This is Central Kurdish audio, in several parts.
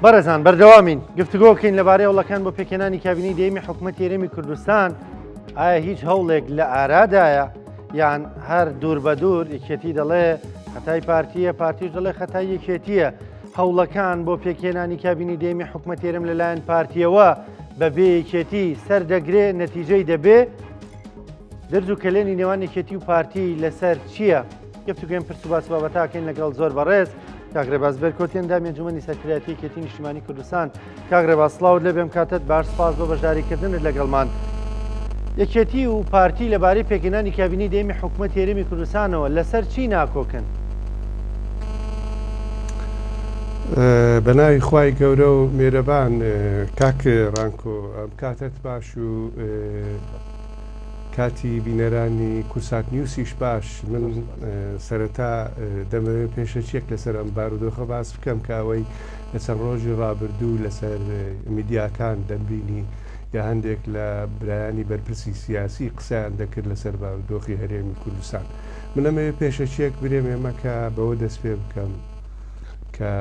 بەڕێزان بەردەوامین گفتوگۆکەین لەبارەی هەوڵەکان بۆ پێکهێنانی کابینەی دەیەمی حکوومەتی هەرێمی کوردستان ئایا هیچ هەوڵێک لە ئارادایە یان هەر دوور بە دوور یەکێتی دەڵێ خەتای پارتیە پارتیش دەڵێ خەتای یەکێتیە هەوڵەکان بۆ پێکهێنانی کابینی دەیەمی حکوومەتی هەرێم لەلایەن پارتیەوە بەبێ یەکێتی سەردەگرێ نەتیجەی دەبێ درز و کەلێنی نێوان یەکێتی و پارتی لەسەر چییە؟ گفتوگۆی پرس و باس بابەتاکەین لەگەڵ زۆر بەڕێز کاک ڕێباز بەرکۆتی ئەندامی ئەنجومەنی سەرکردایەتی یەکێتی نیشتیمانی کوردستان. کاک ڕێباز سڵاوت لێبێم کاتت باش سپاس بۆ بەشداریکردنت لەگەڵمان. یەکێتی و پارتی لەبارەی پێکهێنانی کابینەی دەیەمی حکومەتی هەرێمی کوردستانەوە لەسەر چی ناکۆکن؟ بە ناوی خوای گەورە و مێرەبان کاک ڕانکۆ ئەم کاتەت باش و کاتی بینەرانی کوردسات نیوسیش باش. من سەرەتا دەمەوێت پێشەکیەک لەسەر ئەم بارودۆخە باس بکەم کە ئەوەی لە چەند ڕۆژی ڕابردوو لەسەر میدیاکان دەمبینی یا هەندێک لە برایانی بەرپرسی سیاسی قسەیان دەکرد لەسەر بارودۆخی هەرێمی کوردستان. من ئەمەوێت پێشەکیەک برێم ئێمە کە بەوە دەست پێ بکەم کە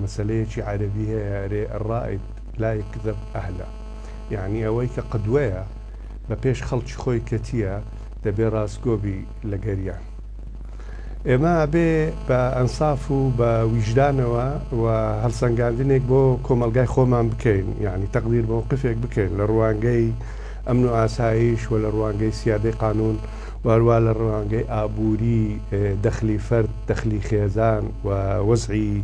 مەسەلەیەکی عەرەبی هەیە ئەرێ الرائد لا یکذب اهله یەعنی ئەوەی کە قدوەیە بە پێش خەڵکی خۆی کەتیە دەبێ ڕاستگۆ بی لە گەریان. ئێمە ئەبێ بە ئەنساف و بە ویژدانەوە و هەڵسەنگاندنێک بۆ کۆمەڵگای خۆمان بکەین یەعنی تەقدیر مەوقفێک بکەین لە ڕوانگەی ئەمن و ئاسایش و لە ڕوانگەی سیادەی قانون و هەروا لە ڕوانگەی ئابووری دەخلی فەرد دەخلی خێزان و وەزعی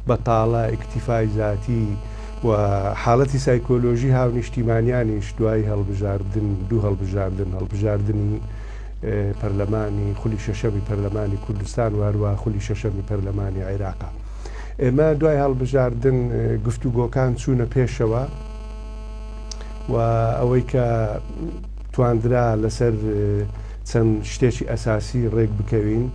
بەتاڵە ئیکتیفای زاتی و حاڵەتی سایکۆلۆژی هاونیشتیمانیانیش دوای هەڵبژاردن، دوو هەڵبژاردن، هەڵبژاردنی پەرلەمانی خولی شەشەمی پەرلەمانی کوردستان و هەروەها خولی شەشەمی پەرلەمانی عێراقە. ئێمە دوای هەڵبژاردن گفتوگۆکان چوونە پێشەوە و ئەوەی کە تواندرا لەسەر چەند شتێکی ئەساسی ڕێک بکەوین،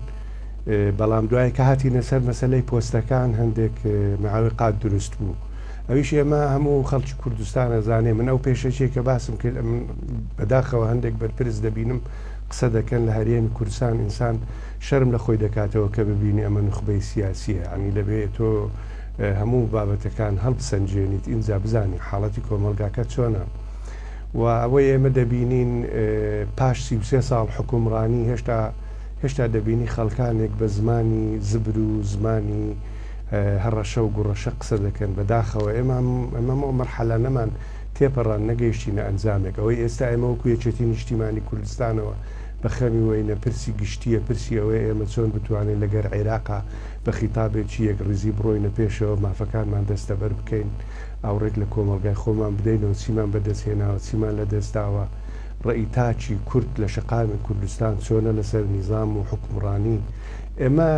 بەڵام دوای کە هاتینە سەر مەسەلەی پۆستەکان هەندێک معویقات دروست بوو ئەویش ئێمە هەموو خەڵکی کوردستان ئەزانێ من ئەو پێشەکیە کە باسم کرد من بەداخەوە هەندێک بەرپرس دەبینم قسە دەکەن لە هەرێمی کوردستان ئینسان شەرم لە خۆی دەکاتەوە کە ببینی ئەمە نوخبەی سیاسیە یعنی دەبێ تۆ هەموو بابەتەکان هەڵبسەنجێنیت ئینجا بزانی حاڵەتی کۆمەڵگاکە چۆنە و ئەوەی ئێمە دەبینین پاش 33 ساڵ حکومڕانی هێشتا هێشتا دەبینی خەڵکانێک بە زمانی زبر و زمانی هەڕەشە و گوڕەشە قسە دەکەن، بە داخەوە ئێمە ئەم مەرحەلانەمان تێپەڕاند نەگەیشتینە ئەنجامێک، ئەوەی ئێستا ئێمە وەکو یەکێتی نیشتیمانی کوردستانەوە بە خەمی وەینە پرسی گشتییە، پرسی ئەوەیە ئێمە چۆن بتوانین لەگەر عێراقا بە خیتابێکی یەکڕیزی بڕۆینە پێشەوە، مافەکانمان دەستەبەر بکەین، ئاوڕێک لە کۆمەڵگای خۆمان بدەینەوە چیمان بەدەست هێناوە، چیمان لەدەست داوە. ڕەئی تاکی کورد لە شەقامی کوردستان چۆنە لەسەر نیزام و حوکمڕانی ئێمە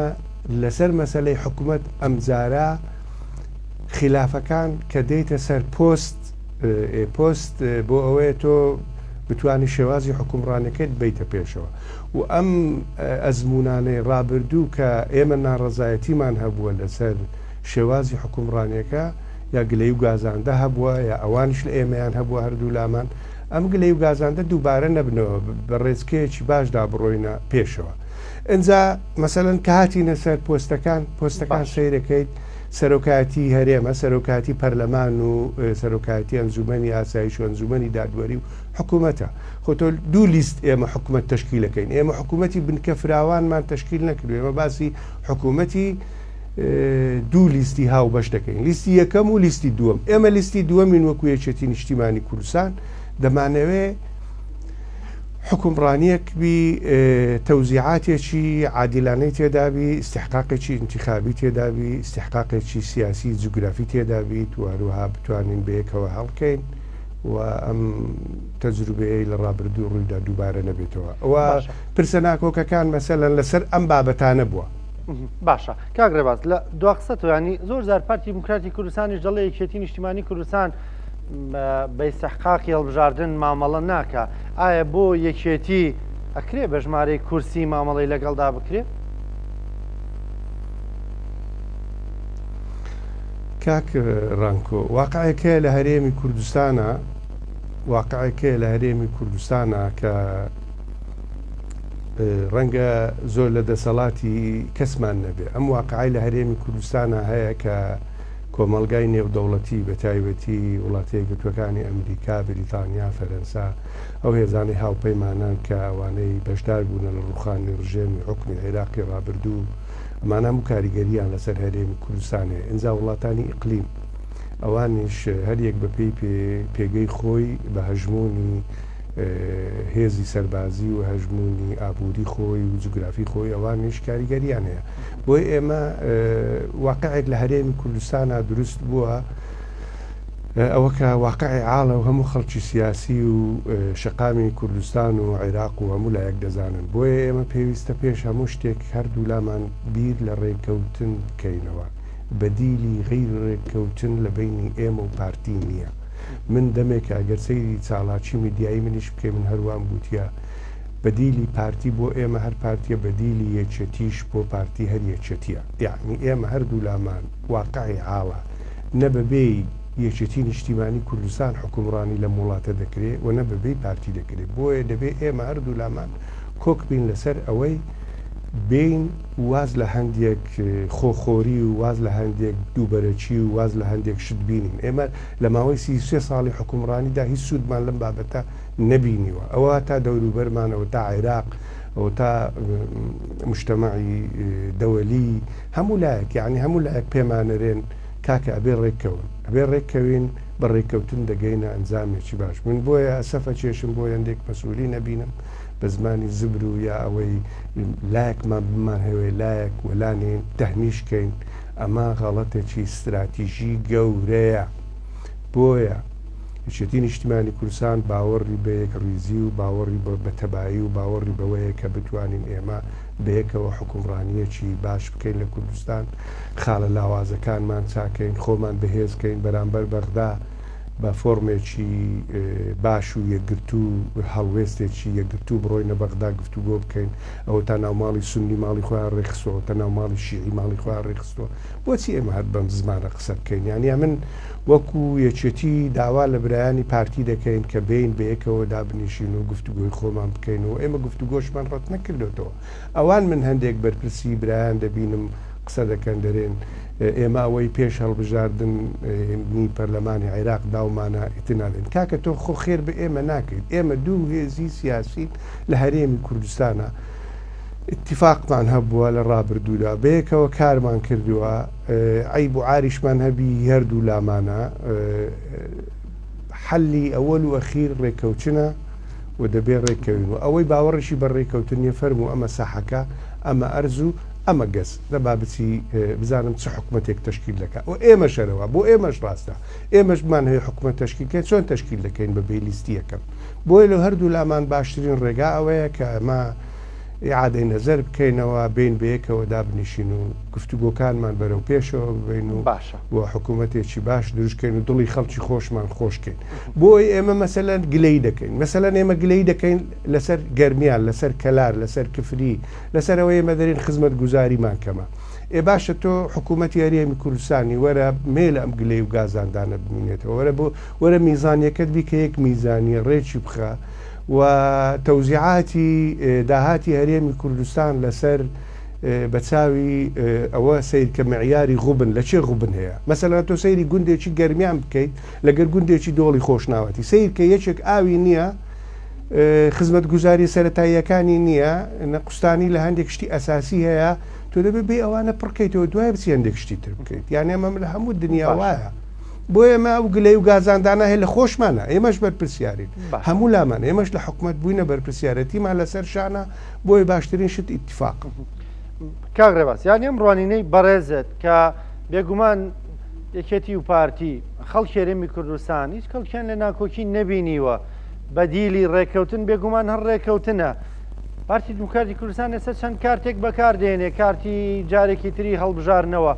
لەسەر مەسەلەی حکومەت ئەمجارە خیلافەکان کە دێیتە سەر پۆست ئێ پۆست بۆ ئەوەیە تۆ بتوانی شێوازی حوکمڕانەکەت بەیتە پێشەوە و ئەم ئەزموونانەی ڕابردوو کە ئێمە ناڕەزایەتیمان هەبووە لەسەر شێوازی حوکمڕانیەکە یا گلەی و گازاندە هەبووە یا ئەوانیش لە ئێمەیان هەبووە هەردوو لامان ئەم گلەی و گازاندە دووبارە نەبنەوە بە ڕێچکەیەکی باشدا بڕۆینە پێشەوە. ئنجا مەسەلەن کە هاتینە سەر پۆستەکان، پۆستەکان باش. سەیرەکەیت سەرۆکایەتی هەرێمە، سەرۆکایەتی پەرلەمان و سەرۆکایەتی ئەنجومەنی ئاسایش و ئەنجومەنی دادوەری و حکوومەتە. خۆ تۆ دوو لیست ئێمە حکوومەت تەشکیلەکەین. ئێمە حکوومەتی بنکە فراوانمان تەشکیل نەکردووە. ئێمە باسی حکوومەتی دوو لیستی هاوبەش دەکەین، لیستی یەکەم و لیستی دووەم. ئێمە لیستی دووەمین وەکو یەکێتی نیشتیمانی کوردستان دەمانەوێ حوکمڕانیەک بی تەوزیعاتێکی عادیلانەی تێدابی، ئیستیحقاقێکی ئینتیخابی تێدابی، ئیستیحقاقێکی سیاسی جوگرافی تێدابیت و هەروەها بتوانین بەیەکەوە هەڵکەین و ئەم تەجروبەیەی لە ڕابردوو ڕوویدا دووبارە نەبێتەوە. ئەوە پرسە ناکۆکەکان مەسەلەن لەسەر ئەم بابەتانە بووە. باشە کاک ڕێباز لە دوا قسەتەوە ینی زۆر جار پارتی دیموکراتی کوردستانیش دەڵێ یەکێتی نیشتیمانی کوردستان بە ئیستحقاقی هەڵبژاردن مامەڵە ناکا ئایا بۆ یەکێتی ئەکرێ بە ژمارەی کورسی مامەڵەی لەگەڵدا بکرێ؟ کاک ڕانکۆ واقعێک هەیە لە هەرێمی کوردستانە واقعێک هەیە لە هەرێمی کوردستانە کە ڕەنگە زۆر لە دەسەڵاتی کەسمان نەبێ ئەم واقعی لە هەرێمی کوردستانە هەیە کە. کۆمەڵگای نێودەوڵەتی بە تایبەتی وڵاتە یەکگرتووەکانی ئەمریکا، بریتانیا، فەرەنسا، ئەو هێزانەی هاوپەیمانان کە ئەوانەی بەشدار بوونە لە ڕووخانی ڕژێمی حوکمی عێراقی ڕابردوو، ئەمانە هەموو کاریگەرییان لەسەر هەرێمی کوردستان هەیە. ئینجا وڵاتانی ئیقلیم، ئەوانیش هەر یەک بە پێی پێگەی خۆی بە هەژموونی هێزی سەربازی و هەژموونی ئابووری خۆی و جوگرافی خۆی ئەوانیش کاریگەرییان هەیە. بۆیە ئێمە واقعێک لە هەرێمی کوردستانا دروست بووە، ئەوە کە واقعی عاڵە و هەموو خەڵکی سیاسی و شەقامی کوردستان و عێراق و هەموو لایەک دەزانن. بۆیە ئێمە پێویستە پێش هەموو شتێک هەردوولامان بیر لە ڕێککەوتن بکەینەوە. بەدیلی غەیری ڕێککەوتن لە بەینی ئێمە و پارتی نییە. من دەمێکە ئەگەر سەیری چاڵاکی میدیایی منیش بکەی من هەروام گوتیە بەدیلی پارتی بۆ ئێمە هەر پارتیە بەدیلی یەکێتیش بۆ پارتی هەر یەکێتیە. یەعنی ئێمە هەردوولامان واقعی عاڵە نە بەبێی یەکێتی نیشتیمانی کوردستان حوکمڕانی لەم وڵاتە دەکرێ و نە بەبێی پارتی دەکرێ. بۆیە دەبێ ئێمە هەردوولامان کۆک بین لەسەر ئەوەی بێین واز لە هەندێک خۆخۆری و واز لە هەندێک دووبەرەکی و واز لە هەندێک شت بینین. ئێمە لە ماوەی 33 ساڵی حوکمڕانیدا هیچ سوودمان لەم بابەتە نەبینیوە. ئەوە تا دەوروبەرمان، ئەوە تا عێراق، ئەوە تا مجتەمەعی دەوەلی، هەموو لایەک، یەعنی هەموو لایەک پێمانەرێن کاکە ئەبێ ڕێککەون، ئەبێ ڕێککەوین، بە ڕێککەوتن دەگەینە ئەنجامێکی باش. من بۆیە ئەسەفە کێشم بۆ هەندێک مەسئولی نەبینم بە زمانی زبر و یا ئەوەی لایەکمان بمانهەوێ لایەک وەلانێین تەهمیش کەین، ئەمە غەڵەتێکی ستراتیژی گەورەیە. بۆیە یەکێتی نیشتیمانی کوردستان باوەڕی بە یەکڕیزی و باوەڕی بە تەبایی و باوەڕی بەوەیە کە بتوانین ئێمە بەیەکەوە حوکمڕانییەکی باش بکەین لە کوردستان، خاڵە لاوازەکانمان چاکەین، خۆمان بەهێز کەین بەرامبەر بەغدا بە فۆرمێکی باش و یەکگرتوو، هەڵوێستێکی یەکگرتوو بڕۆینە بەغدا گفتوگۆ بکەین، ئەوەتا ناوماڵی سوننی ماڵی خۆیان ڕێکخستووە، ئەوەتا ناوماڵی شیعی ماڵی خۆیان ڕێکخستووە، بۆچی ئێمە هەر بەم زمانە قسە بکەین؟ یانی ئەمن وەکو یەکێتی داوا لە برایانی پارتی دەکەین کە بێین بەیەکەوە دابنیشین و گفتوگۆی خۆمان بکەین و ئێمە گفتوگۆشمان ڕەت نەکردۆتەوە. ئەوان من هەندێک بەرپرسی برایان دەبینم قسە دەکەن دەرێن ئێمە ئەوەی پێش هەڵبژاردنی پەرلەمانی عێراق داومانە ئیتر نادەین. کاکە تۆ خۆ خێر بە ئێمە ناکەیت. ئێمە دوو هێزی سیاسین لە هەرێمی کوردستانا ئیتیفاقمان هەبووە لە ڕابردوودا بەیەکەوە کارمان کردووە. عەیب و عاریشمان هەبی هەردوو لامانە حەلی ئەوەل و ئەخیر ڕێکەوتنە و دەبێ ڕێککەوین و ئەوەی باوەڕیشی بە ڕێکەوتن نیە فەرموو ئەمە ساحەکە ئەمە ئەرز و ئەمە گەز دە با بچی بزانم چ حکومەتێک تەشکیل دەکا و ئێمەش هەرەوە بۆ ئێمەش ڕاستە ئێمەش بمانهەوێ حکومەت تەشکیل کەین چۆن تەشکیل دەکەین بە بێ لیستی یەکەم بۆیە لە هەردوو لامان باشترین ڕێگا ئەوەیە کە ئەمە ئیعادەی نەزەر بکەینەوە، بێین بەیەکەوە دابنیشین و گفتوگۆکانمان بەرەو پێشەوە ببەین و باشە. و حکوومەتێکی باش دروست کەین و دڵی خەڵکی خۆشمان خۆش کەین. بۆی ئێمە مەسەلەن گلەیی دەکەین. مەسەلەن ئێمە گلەیی دەکەین لەسەر گەرمیان، لەسەر کەلار، لەسەر کفری، لەسەر ئەوەی ئێمە دەرێین خزمەتگوزاریمان کەمە. ئێ باشە تۆ حکوومەتی هەرێمی کوردستانی وەرە مێلە ئەم گلەیی و گازاندانە بمینێتەوە. وەرە بۆ وەرە میزانیەکەت بیکە یەک میزانیە ڕێکی بخە. و تەوزیعاتی داهاتی هەرێمی کوردستان لەسەر بە چاوی ئەوە سەیر کە معیاری غوبن لە چێ غوبن هەیە مەسەلەن تۆ سەیری گوندێکی گەرمیان بکەیت لەگەر گوندێکی دۆڵی خۆشناوەتی سەیر کە یەکێک ئاوی نییە خزمەتگوزاری سەتاییەکانی نییە نەقوستانی لە هەندێک شتی ئەساسی هەیە تۆ دەبێت بێ ئەوانە پڕکەیتەوە دوای بچی هەندێک شتی تر بکەیت یان ئەمە لە هەموو دنیا وایە. بۆیە ئێمە ئەو گلەی و گازاندانە هەیە لە خۆشمانە، ئێمەش بەرپرسیارین، هەموو لامان، ئێمەش لە حکومەت بووینە بەرپرسیارەتیمان لەسەر شانە، بۆیە باشترین شت ئیتیفاقە. کاک ڕێباز یانی ئەم ڕوانینەی بەڕێزت کە بێگومان یەکێتی و پارتی خەڵکی هەرێمی کوردستان هیچ کەڵکیان لە ناکۆکی نەبینیوە بەدیلی ڕێککەوتن بێگومان هەر ڕێککەوتنە پارتی دیموکراتی کوردستان ئێستا چەند کارتێک بەکاردێنێ کارتی جارێکی تری هەڵبژاردنەوە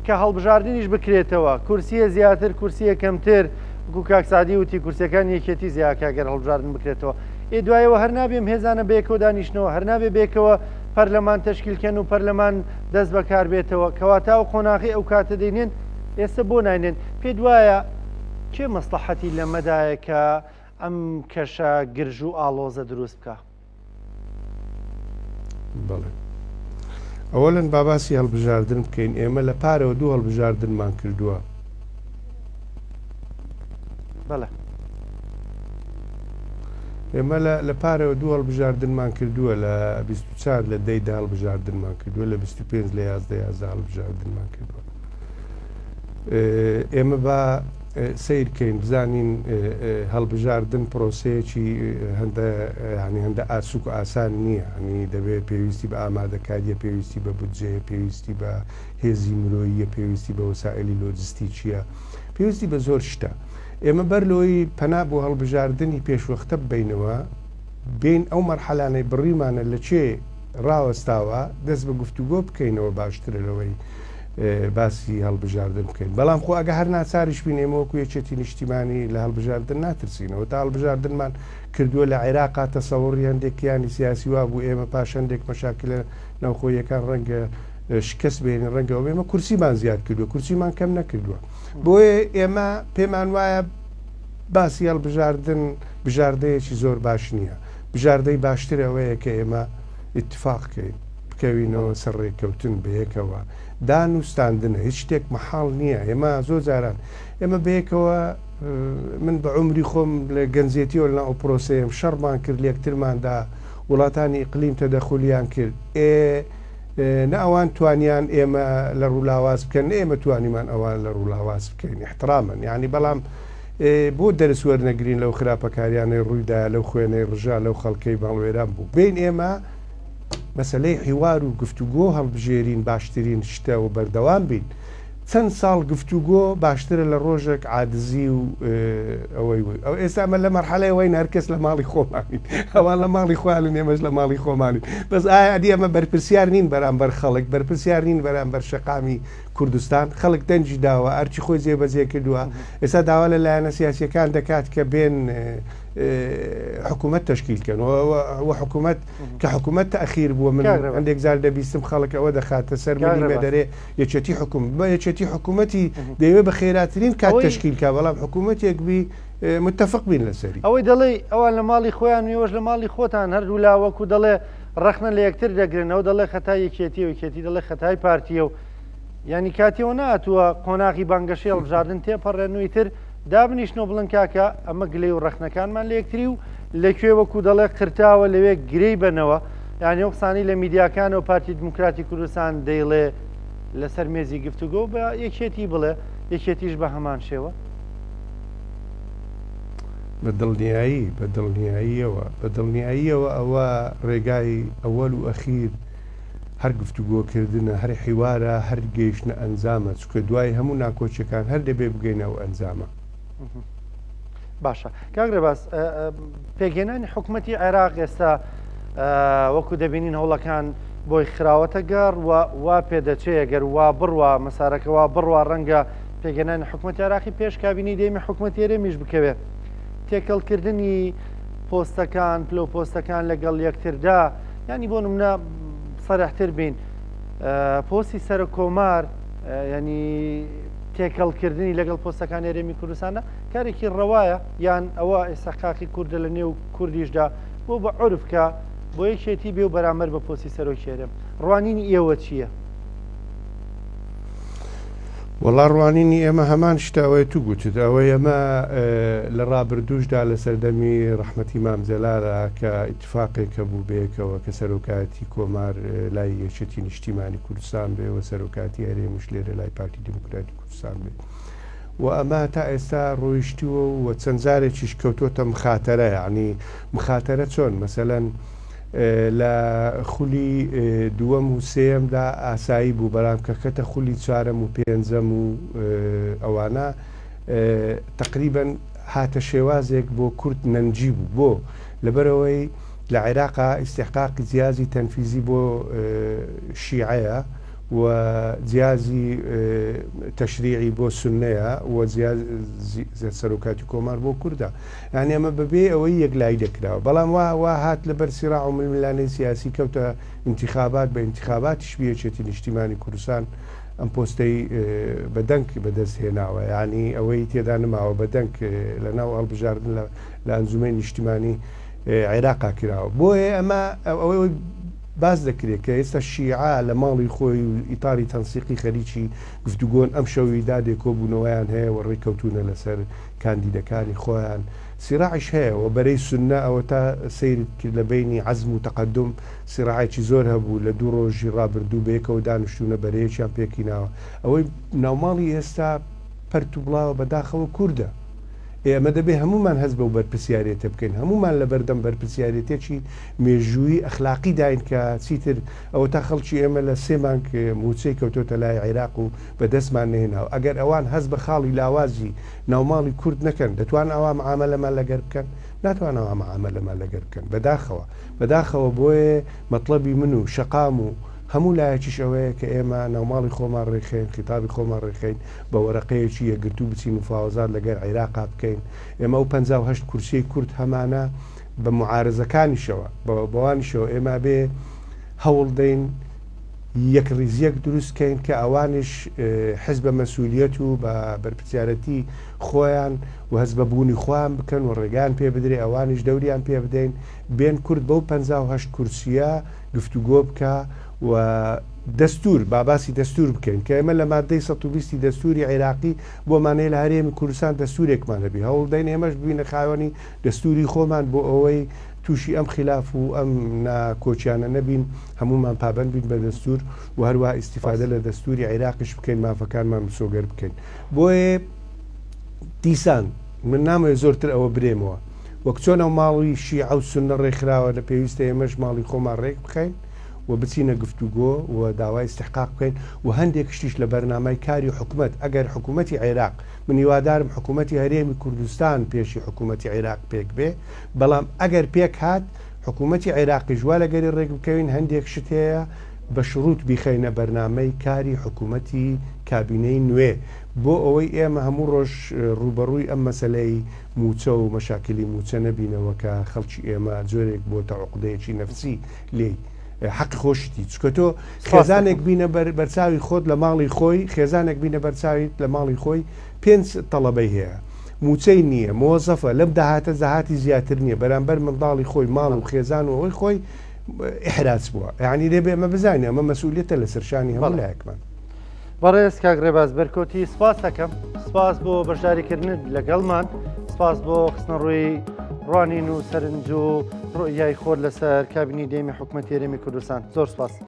کە هەڵبژاردنیش بکرێتەوە کورسیە زیاتر کورسیە کەمتر وەکو کاک سعدی وتی کورسیەکان یەکێتی زیاکە گەر هەڵبژاردن بکرێتەوە ئێ دوایەوە هەر نابێم هێزانە بەیەکەوە دانیشنەوە هەر نابێ بێکەوە پەرلەمان تەشکیلکەن و پەرلەمان دەست بەکاربێتەوە کەواتە ئەو قۆناغی ئەو کاتە دەینێن ئێستا بۆ ناینێن پێت وایە کێ مەسڵەحەتی لەمەدایە کە ئەم کەشە گرژ و ئاڵۆزە دروست بکا؟ بەڵێ. ئەوەلەن با باسی هەڵبژاردن بکەین، ئێمە لە پارەوە دوو هەڵبژاردنمان کردووە. بەڵێ. ئێمە لە پارەوە دوو هەڵبژاردنمان کردووە، لە 24 لە دەی دە هەڵبژاردنمان کردووە، لە 25 لە 11 11 هەڵبژاردنمان کردووە. ئێمە با سەیر کەین بزانین هەڵبژاردن پرۆسەیەکی هەندە یانی هەندە ئاسوک و ئاسان نییە ینی دەبێت پێویستی بە ئامادەکاریە پێویستی بە بودجەیە پێویستی بە هێزی مرۆییە پێویستی بە وەسائلی لۆجستیکیە پێویستی بە زۆر شتە ئێمە بەر لەوەی پەنا بۆ هەڵبژاردنی پێشوەختە ببەینەوە بین ئەو مەرحەلانەی بڕیمانە لە چێ ڕاوەستاوە دەست بە گفتوگۆ بکەینەوە باشترە لەوەی باسی هەڵبژاردن بکەین بەڵام خۆ ئەگە هەر ناچاریش بین ئێمە وەکو یەکێتی نیشتیمانی لە هەڵبژاردن ناترسینەوە تا هەڵبژاردنمان کردووە لە عێراقا تەسەوڕی هەندێک کیانی سیاسی وا بوو ئێمە پاش هەندێک مەشاکلە ناوخۆیەکان ڕەنگە شکست بێنین ڕەنگە ئێمە کورسیمان زیاد کردووە کورسیمان کەم نەکردووە بۆیە ئێمە پێمان وایە باسی هەڵبژاردن بژاردەیەکی زۆر باش نییە بژاردەی باشتر ئەوەیە کە ئێمە ئیتفاق کەین بکەوینەوە سەر ڕێککەوتن بەیەکەوە دان و ستاندنە هیچ شتێک مەحاڵ نییە ئێمە زۆر جاران ئێمە بەیەکەوە من بە عومری خۆم لە گەنجێتیەوە لەناو ئەو پرۆسەیەم شەڕمان کرد لەیەکترماندا وڵاتانی ئیقلیم تەدەخولیان کرد ئێ نە ئەوان توانیان ئێمە لە ڕوولاواز بکەن نە ئێمە توانیمان ئەوان لە ڕوولاواز بکەین احترامن یعنی بەڵام بۆ دەرس وەرنەگرین لەو خراپەکاریانەی ڕوویدا لەو خوێنەی ڕژا لەو خەڵکەی ماڵوێران بوو بین ئێمە مەسەلەی حیوار و گفتوگۆ هەڵبژێرین باشترین شتە و بەردەوام بین. چەند ساڵ گفتوگۆ باشترە لە ڕۆژێک عادزی و ئەوەی وی. ئەو ئێستا ئەمە لە مەرحەلەی ئەوەین هەر کەس لە ماڵی خۆمانین. ئەوان لە ماڵی خۆیانن ئێمەش لە ماڵی خۆمانین. بەس ئایا ئەدی ئەمە بەرپرسیار نین بەرامبەر خەڵک، بەرپرسیار نین بەرامبەر شەقامی کوردستان؟ خەڵک دەنگی داوە، ئەرکی خۆی جێبەجێ کردووە. ئێستا داوا لە لایەنە سیاسییەکان دەکات کە بێن حکوومەت تەشکیل کەن و حکوومەت کە حکوومەت تەئخیر بووە من هەندێک جار دەبیستم خەڵک ئەوە دەخاتە سەر ملی مێدەرێ یەکێتی حکوم بە یەکێتی حکوومەتی دەیەوێ بە خێراترین کات تەشکیل کا بەڵام حکوومەتێک بی متفق بین لەسەری. ئەوەی دەڵێی ئەوان لە ماڵی خۆیان و ئێوەش لە ماڵی خۆتان هەردوولا وەکو دەڵێ ڕەخنە لە یەکتر دەگرن ئەو دەڵێ خەتای یەکێتیە و یەکێتی دەڵێ خەتای پارتیە و یانی کاتیەوە نەهاتووە قۆناغی بانگەشەی هەڵبژاردن تێپەڕێن و ئیتر دابنیشن و بڵێن کاکە ئەمە گلەی و ڕەخنەکانمان لە یەکتری و لە کوێ وەکو دەڵێ قرتاوە لەوێ گرێی بەنەوە یانی ئەو قسانەی لە میدیاکانەوە پارتی دیموکراتی کوردستان دەیڵێ لەسەر مێزی گفتوگۆ بە یەکێتی بڵێ یەکێتیش بە هەمان شێوە. بە دڵنیایی بە دڵنیاییەوە بە دڵنیاییەوە ئەوە ڕێگای ئەوەل و ئەخیر هەر گفتوگۆکردنە هەر حیوارە هەر گەیشتنە ئەنجامە چونکە دوای هەموو ناکۆکیەکان هەر دەبێ بگەینە ئەو ئەنجامە. باشە کاک ڕێباز پێکهێنانی حکوومەتی عێراق ئێستا وەکو دەبینین هەوڵەکان بۆی خراوەتە گەڕ و وا پێدەچێ گەر وا بڕوا مەسارەکە وا بڕوا ڕەنگە پێکهێنانی حکوومەتی عێراقی پێش کابینەی دەیمی حکوومەتی هەرێمیش بکەوێت تێکەڵکردنی پۆستەکان پلە و پۆستەکان لەگەڵ یەکتردا ینی بۆ نمونە سەرحتر بین پۆستی سەرۆک کۆمار ینی تێکەڵکردنی لەگەڵ پۆستەکانی هەرێمی کوردستانە کارێکی ڕەوایە یان ئەوە ئێستا کوردە لە نێو کوردیشدا بۆ بە عورف کە بۆ یەکێتی بێ و بەرامبەر بە پۆستی سەرۆکی هەرێم ڕوانینی ئێوە چییە؟ وەڵا ڕوانینی ئێمە هەمان شتە ئەوەی تو گوتت ئەوەی ئەمە لە ڕابردووشدا لە سەردەمی ڕەحمەتی مام جەلالە کە ئیتفاقێک هەبوو بەیەکەوە کە سەرۆکایەتی کۆمار لای یەکێتی نیشتیمانی کوردستان بێ و سەرۆکاتی هەرێمیش لێرە لای پارتی دیموکراتی کوردستان بێ و ئەمە تا ئێستا ڕۆیشتووە و چەند جارێکیش کەوتۆتە مخاتەرە یعنی مخاتەرە چۆن مەسەلەن لە خولی دووەم و سێیەمدا ئاسایی بوو بەڵام کە کەتە خولی چوارەم و پێنجەم و ئەوانە تقریبا هاتە شێوازێک بۆ کورد نەنجی بوو بۆ لەبەرئەوەی لە عێراقا ئیستیحقاقی جیازی تەنفیزی بۆ شیعەیە و جیازی تەشریعی بۆ سوننەیە و جیازی سەرۆکاتی کۆمار بۆ کوردە یانی ئەمە بەبێ ئەوەی یەکلایی دەکراوە بەڵام وا وا هات لەبەر سیراع و ململانێی سیاسی کەوتە ئینتیخابات بە ئینتیخاباتیش بی یەکێتی نیشتیمانی کوردستان ئەم پۆستەی بە دەنگ بەدەست هێناوە یانی ئەوەی تێدا نماوە بە دەنگ لە ناو هەڵبژاردن لە لە ئەنجومەی نیشتیمانی عێراقا کراوە بۆیە ئەمە ئەوەی. باس دەکرێت کە ئێستا شیعە لە ماڵی خۆی و ئیتاری تەنسیقی خەریکی گفتوگۆن، ئەمشەو ویدادێ کۆبوونەوەیان هەیە و ڕێککەوتوونە لەسەر کاندیدەکانی خۆیان. سیڕاعیش هەیە و بەرەی سوننە ئەوەتا سەیرت کرد لە بەینی عەزم و تەقەدوم سیڕاعێکی زۆر هەبوو لە دوو ڕۆژی ڕابردوو بەیەکەوە دانیشتوونە بەرەیەکیان پێکهیناوە. ئەوەی ناوماڵی ئێستا پەرت و بڵاوە بەداخەوە کوردە. ئێ ئەمە دەبێ هەموومان هەست بەو بەرپرسیارێتە بکەین، هەموومان لەبەردەم بەرپرسیارێتێکی مێژوویی ئەخلاقی داین کە چیتر ئەوەتا خەڵکی ئێمە لە سێ مانگ مووچەی کەوتۆتە لای عێراق و بە دەستمان نەهێناوە، ئەگەر ئەوان هەست بە خاڵی لاوازی ناوماڵی کورد نەکەن دەتوان ئاوا معامەلەمان لەگەر بکەن؟ ناتوان ئاوا معامەلەمان لەگەر بکەن بەداخەوە بەداخەوە بۆیە مەتڵەبی من و شەقام و هەموو لایەکیش ئەوەیە کە ئێمە ناوماڵی خۆمان ڕێکخەین خیتابی خۆمان ڕێکخەین بە وەرەقەیەکی یەکگرتوو بچین مفاوەزات لەگەر عێراقا بکەین ئێمە ئەو 58 کورسیەی کورد هەمانە بە معارزەکانیشەوە بە بەوانیشەوە ئێمە بێ هەوڵ دەین یەکڕیزیەک دروست کەین کە ئەوانیش حز بە مەسولیەت و بە بەرپرسیارەتی خۆیان و هەست بە بوونی خۆیان بکەن و ڕێگان پێ بدرێ ئەوانیش دەوریان پێ بدەین بێن کورد بەو 58 کورسیە گفتوگۆ بکا و دەستور با باسی دەستور بکەین کە ئێمە لە مادەی 120 دەستوری عێراقی بۆمان هەیە لە هەرێمی کوردستان دەستورێکمان هەبی هەوڵ دەین ئێمەش ببینە خاوەنی دەستوری خۆمان بۆ ئەوەی تووشی ئەم خیلاف و ئەم ناکۆکیانە نەبین هەموومان پابەند بین بە دەستور و هەروەها ئیستیفادە لە دەستوری عێراقیش بکەین مافەکانمان مسۆگەر بکەین بۆیە دیسان من نامەوێت زۆرتر ئەوە برێمەوە وەک چۆن ئەو ماڵی شیعە و سوننە ڕێکخراوە لە پێویستە ئێمەش ماڵی خۆمان ڕێک بخەین و بچینە گفتوگۆ و داوای ئیستحقاق بکەین و هەندێک شتیش لە بەرنامەی کاری حکومەت ئەگەر حکومەتی عێراق من هیوادارم حکومەتی هەرێمی کوردستان پێشی حکومەتی عێراق پێک بێ بەڵام ئەگەر پێک هات حکومەتی عێراقیش وا لەگەری ڕێک بکەوین هەندێک شت هەیە بە شروط بیخەینە بەرنامەی کاری حکومەتی کابینەی نوێ بۆ ئەوەی ئێمە هەموو ڕۆژ ڕووبەڕووی ئەم مەسەلەی مووچە و مەشاکیلی مووچە نەبینەوە کە خەڵکی ئێمە جۆرێک بۆتە عوقدەیەکی نەفسی لێی حەقی خۆشیتی چونکە تۆ خێزانێک بینە بەر بەرچاوی خۆت لە ماڵی خۆی خێزانێک بینە بەرچاویت لە ماڵی خۆی پێنج تەڵەبەی هەیە مووچەی نییە مۆزەفە لەم داهاتە داهاتی زیاتر نییە بەرامبەر منداڵی خۆی ماڵ و خێزان و ئەوەی خۆی ئیحراج بووە یعنی دەبێ ئەمە بزانین ئەمە مەسئولیەتە لەسەر شانی هەموو لایەکمان. بەڕێز کاک ڕێباز بەرکۆتی سپاس دەکەم سپاس بۆ بەشداریکردنت لەگەڵمان سپاس بۆ خستنەڕووی ڕوانین و سەرنج و ڕوئیای خۆت لەسەر کابینی دێمی حکومەتی هەرێمی کوردستان زۆر سپاس.